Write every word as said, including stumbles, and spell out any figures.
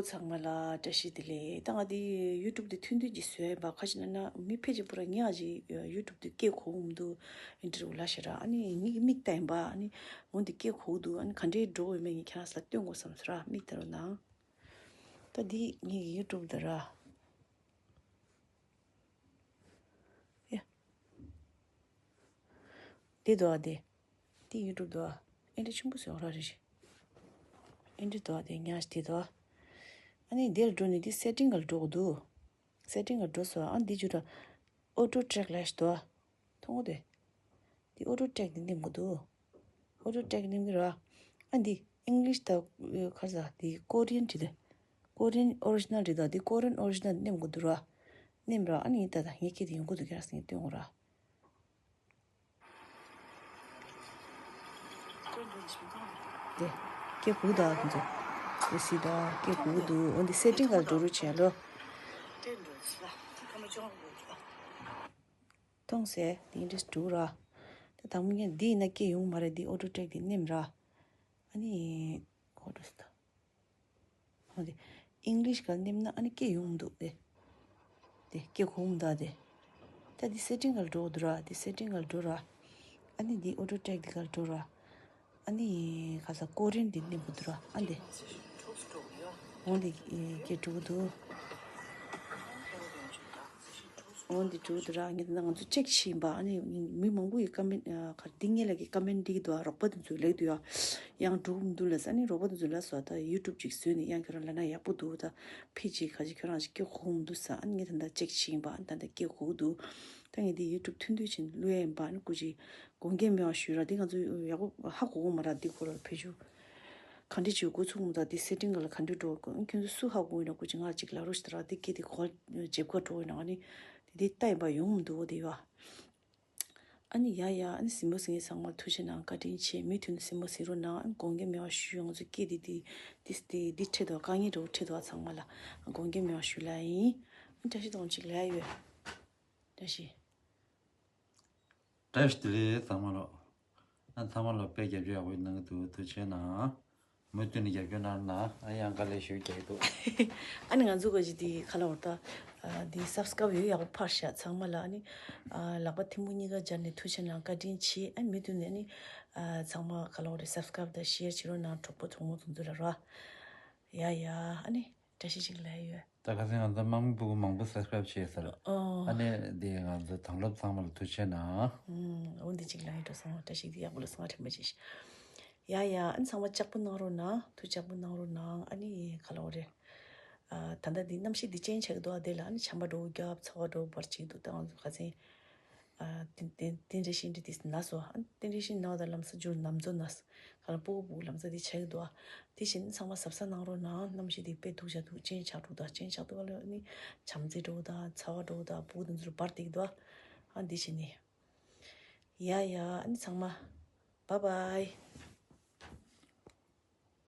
ཚང་མ་ལ་བཀྲ་ཤིས་བདེ་ལེགས། ད་ང་འདི་ཡུ་ཊུབ་འདི་ཐུང་ཐུང་ཅིག་བཟོས་ཡིན་པ། ག་ཅི་ན་ན་མི་ཕལ་ཆེར་པུ་ར་ངས་ཨ་ཅི་ཡུ་ཊུབ་འདི་སྐད་གོ་གི་མི་འདུག་ཨིན་ཊར་ཝིའུ་ལ་ཤི་ར། ཨ་ནི་ངའི་མིག་ལྟ་ཡིན་པ། ཨ་ནི་ངོ་འདི་སྐད་གོ་གི་འདུག་ཨ་ནི་ག་འདྲའི་འགྲོ་ཡོད་མེད་ངས་ཁྱེད་རང་ཚོ་ལ་སྟོན་དགོས་བསམ་སོང་ར། མིག་ལྟ་རོགས་གནང་། ད་འདི་ངའི་ཡུ་ཊུབ་འདི་ར། ཡ། འདི་འདུག་ཨ། འདི། འདི་ཡུ་ཊུབ་འདུག་ཨ། ཨིན་ཊར་ཆེན་པོ་ཟེར་བ་ར་རེད། ཨིན་ཊར་འདུག་ཨ། འདི་ཉག་འདི་འདུག་ཨ། ཨ་ནི་འདིར་འགྲོ་ནས་འདི་སེ་ཊིང་ག་ལ་འགྲོ་དགོས་འདུག་སེ་ཊིང་ག་ལ་འགྲོ་སོང་ཨ། འདི་བརྒྱུད་ར། ཨོ་ཊོ་ཊེག་ལབ་ཞིག་འདུག་ཨ། མཐོང་གོ་དེ། འདི་ཨོ་ཊོ་ཊེག་འདི་ནེམ་དགོས་འདུག་ཨོ་ཊོ་ཊེག་ནེམ་གི་ར། ཨ་འདི་ཨིང་ལིཤ་དང་ཁ་ས་འདི་ཀོ་རི་ཡན་འདི་དེ། ཀོ་རི་ཡན་ཨོ་རི་ཇི་ནལ་འདི་དང་འདི་ཀོ་རི་ཡན་ཨོ་རི་ཇི་ནལ་ནེམ་དགོས་འདུག་ར། ནེམ་ར། ཨ་ནི་ད་ད་ངས་སྐད་དེ་ཡོང་གི་འདུག་ཁྱེད་རང་ཚོ་ངས་སྟོན་དགོས་ར། དེ། སྐད་གོ་གི་འདུག་ཨ། ཁྱེད་ཚོ། དེ་སི་ད་སྐད་གོ་གི་འདུག་འོ་འདི་སེ་ཊིང་ག་ལ་འགྲོ་རོགས་བྱས་ལོ། མཐོང་སོང་། དེ་འདྲས་འགྲོ་ར། ད་དང་པོ་ངས་འདི་ཡིན་ན་སྐད་ཡོང་མ་རེད། འདི་ཨོ་ཊོ་ཊེག་འདི་ནེམ་ར། ཨ་ནི། ཁོ་འགྲོ་སོང་ད། འོ་དེ། ཨིང་ལིཤ་ག་ལ་ནེམ་ན་ཨ་ནི་སྐད་ཡོང་འདུག་དེ། དེ་སྐད་གོ་གི་མི་འདུག་དེ། ད་འདི་སེ་ཊིང་ག་ལ་འགྲོ་དགོས་འདུག་ར། འདི་སེ་ཊིང་ག་ལ་འགྲོ་ར། ཨ་ནི་འདི་ཨོ་ཊོ་ཊེག་འདི་ག་ལ་འགྲོ་ར། ཨ་ནི་ག་ས་ཀོ་རི་ཡན་འདི་ནེམ་དགོས་འདུག་ར། ཨ་འདི། འོ་འདི་སྐད་འགྲོ་གི་འདུག་འོ་འདི་འགྲོ་གི་འདུག་ར། ངས་ད་ང་ཚོ་ཅེག་བྱེད་ཡིན་པ། ཨ་ནི་མི་མང་པོ་ཡི་ཀ་མེན་ཊི་ག་འདི་ངས་ལ་གི་ཀ་མེན་ཊི་འདི་གི་འདུག་ཨ། རོགས་པ་དེ་ཚོས་ལབ་འདུག་ཡ། ཡང་འགྲོ་གི་མི་འདུག་ལབ་ས། ཨ་ནི་རོགས་པ་དེ་ཚོས་ལབ་སོང་ད་ཡུ་ཊུབ་ཅིག་བཟོས་ནས་ཡང་ཁྱོད་རང་ལབ་ན་ཡག་པོ་འདུག་ད་ཕལ་ཆེར་ག་ཅིག་ཁྱོད་རང་ཅིག་སྐད་གོ་གི་མི་འདུག་ས། ཨ་ནི་ངས་ད་ད་ཅེག་བྱེད་ཡིན་པ། ཨ་ནི་ད་ད་སྐད་གོ་གི་འདུག་ད་ངས་འདི་ཡུ་ཊུབ་ཐུང་ཐུང་ཅིག་བླུག་ཡ་ཡིན་པ། ཨ་ནི་སྐུ་མཁྱེན། དགོངས་འགལ་མེད་པ་ཞུ་ར། འདི་ང་ཚོ་ཡག་པོ་ཧ་གོ་གི་མ་རེད། འདི་སྐོར་ལ་ཕལ་ཆེར་ག་འདྲ་བྱེད་དགོས་ཚུལ་ངོ་ད་འདི་སེ་ཊིང་ག་ལ་ག་འདྲ་འགྲོ་དགོས། ཁྱོད་ཚོ་སུ་ཧ་གོ་ཡོད་ན་སྐུ་མཁྱེན་ང་ཅིག་ལབ་རོགས་ཞུ་ད་ར། འདི་སྐད་དེ་གོ་ལ་ཇེབ་ཁ་འགྲོ་ཡོད་ན། ཨ་ནི་འདི་འདི་ལྟ་ཡིན་པ་ཡོང་མི་འདུག་འོ་དེ་ཡ། ཨ་ནི་ཡ་ཡ། ཨ་ནི་གཟིགས་མོ་གཟིགས་མཁན་ཚང་མ་ལ་ཐུགས་རྗེ་གནང་། བཀའ་དྲིན་ཆེ། མུ་མཐུད་ནས་གཟིགས་མོ་གཟིགས་རོགས་གནང་། ཨ་ནི་དགོངས་འགལ་མེད་པ་ཞུ། ང་ཚོ་སྐད་འདི་འདི་འདི་འདི་འདི་འཕྲད་དོ། དཀའ་ངལ་འདྲ་བོ་འཕྲད་དོ། ཚང་མ་ལ་དགོངས་འགལ་མེད་པ་ཞུ་ལབ་ཡིན། ཨ་ནི་བཀྲ་ཤིས་གཏོང་ཅིག་ལབ་ཡོད། བཀྲ་ཤིས། བཀྲ་ཤིས་བདེ་ལེགས་ཚང་མ་ལ། ཨ་ཚང་མ་ལ་དཔེ་རྒྱབ་སྐྱོར་ཡག་པོ་གནང་གི་འདུག་ཐུགས་རྗེ་གནང་། མུ་མཐུད་ནས་རྒྱབ་སྐྱོར་གནང་ན། ཨ་ཡང་དཀའ་ལས་ཞུ་རྒྱག་གི་འདུག་ཨ་ནི་ང་ཚོ་ག་ཅི་འདི་ག་ལ་བར་ད། ཨ་འདི་སབ་སི་ཀ་རབ་ཡོད་ཡག་པོ་ཕར་བཞག་ཚང་མ་ལ། ཨ་ནི་ཨ་ལག་པ་ཐལ་མོ་གཉིས་ཀ་སྦྱར་ནས་ཐུགས་རྗེ་གནང་། བཀའ་དྲིན་ཆེ། ཨ་ནི་མུ་མཐུད་ནས་ཨ་ནི་ཨ་ཚང་མ་ག་ལ་བར་སབ་སི་ཀ་རབ་དང་ཤེར་བྱེད་རོགས་གནང་། གྲོགས་པོ་གྲོགས་མོ་དེ་ཚོ་ལ་ར། ཡ་ཡ། ཨ་ནི་བཀྲ་ཤིས་ཤིག་ལབ་ཡོད། ད་ཁ་སང་ང་ཚོ་དམངས་མི་སྤུ་གུ་མང་པོ་སབ་སི་ཀ་རབ་བྱས་ཟེར། ཨོ། ཨ་ནི་འདི་ང་ཚོ་དྭང་སློབ་ཚང་མ་ལ་ཐུགས་རྗེ་གནང་། ཨུམ། འོ་འདི་གཅིག་ལ་ཡིན་འགྲོ་སོང་། བཀྲ་ཤིས་འདི་ཡག་པོ་ལ་སོང་། དྲན་པ་བྱེད་ཤིག་ཡ་ཡ། ཨ་ནི་ཚང་མ་ལྕགས་པོ་གནང་རོགས་གནང་། ཐུགས་ལྕགས་པོ་གནང་རོགས་གནང་། ཨ་ནི་ག་ལ་འོ་རེད། ཨ་ད་ལྟ་འདི་གནམ་གཤིས་འདི་ཅན་ཆགས་ཀྱི་འདུག་ཨ་དེ་ལ་ཨ་ནི་ཆམ་པ་འདྲ་བོ་བརྒྱབ། ཚ་བ་འདྲ་བོ་འབར་བྱེད་ཀྱི་འདུག་ད་ང་ཚོ་ཁ་སང་། ཨ་དེ་དེ་དེ་འདྲ་ཞིག་འདྲ་དེ་ན་སོ། ཨ་དེ་འདྲ་ཞིག་ན་བ་ད་ལམ་སང་ཇུར་ནམ་ཚོ་ན་སོ། ག་ལ་སྤུ་གུ་སྤུ་གུ་ལམ་སང་དེ་ཆགས་ཀྱི་འདུག་ཨ་དེ་བཞིན་ཚང་མ་གཟབ་གཟབ་གནང་རོགས་གནང་། གནམ་གཤིས་དེ་དཔེ་སྡུག་ཆགས་འདུག་ཅན་ཆགས་འགྲོ་ད། ཅན་ཆགས་འདུག་ཨ་ལ་ནི་བྱམས་བརྩེ་འདྲ་བོ་དང་ཚ་བ་འདྲ་བོ་དང་སྤུ་གུ་དེ་ཚོར་འབར་བསྡད་ཀྱི་འདུག་ཨ་དེ་བཞིན་ནི། ཡ་ཡ། ཨ་ནི་ཚང་མ། བཱའི་བཱའི།